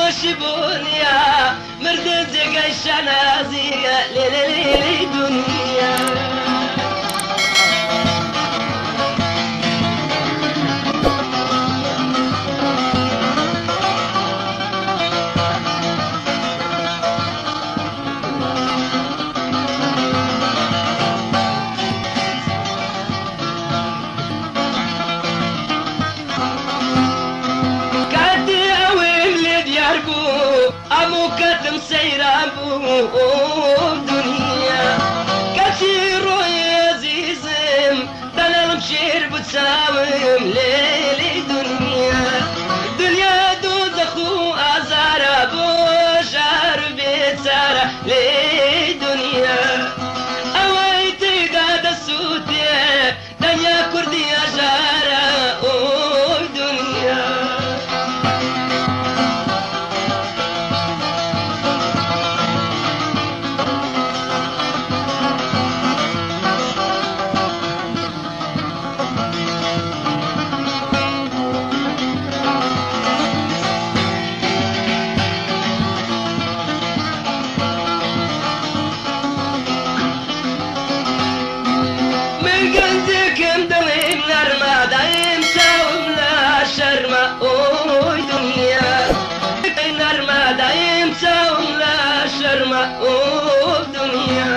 خۆشی بوونیە، مردن جێگای شانازیە لێ لێ لێ دنیا. کاتی ئەوەیم لێ دیار بوو، هەموو کاتم سەیران بوو دنیا. کەچی ڕۆی ئەزیزم دەنەڵم شێر بوو چاوم لێ لێ دنیا. دنیا دۆزەخ و ئازارە بۆ ژار و بێچارە لێ دنیا. ئەوەی تێدا دەسووتێ دنیا کوردی ئەژارە ئۆی دنیا. من گەنجێکم دڵیم نەرمە، دایم چاوم لە شەرمە ئۆی دنیا. نەرمە دایم چاوم لە شەرمە ئۆ دنیا.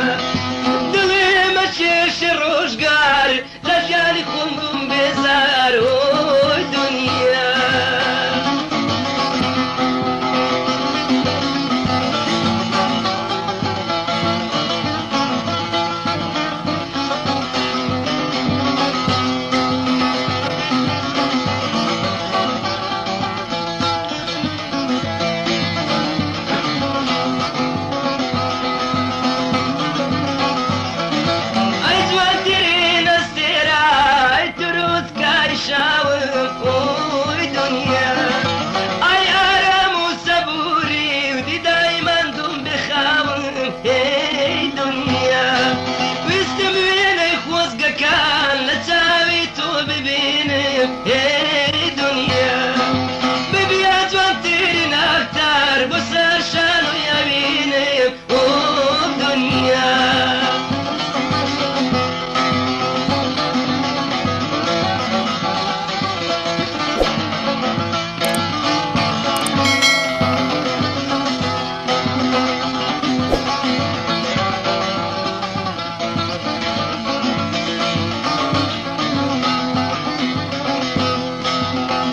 دڵێمە کێشی ڕۆژگار لە ژیانی خۆم بووم بێزار ئۆی دنیا. ئەی جوانترین ئەستێرە، ئەی تروسکای شاوم ئۆی دنیا. ئەی ئارام و سەبووری و دیدای ماندووم بخاوم هەی دنیا. ویستم وێنەی خۆزگەکان لە چاوی تۆ ببینم هەی دنیا. ببیە جوانترین ئەختار بۆ سەر شان و یاوینم ئۆ دنیا.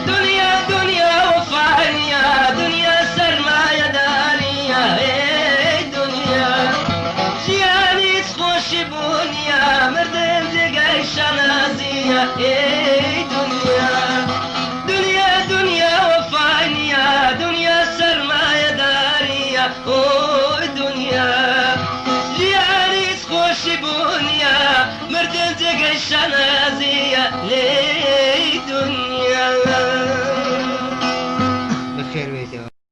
دنیا دنیا وفانیە، دنیا سەرمایەداریە ئەی دنیا. ژیانیت خۆشی بوونیە، مردن جێگای شانازیە ئەی دنیا. دنیا دنیا وفانیە، دنیا سەرمایەداریە ئۆی دنیا. ژیانیت خۆشی بوونیە، مردن جێگای شانازیە لێی دنیا. بەخێر بێیتەوە.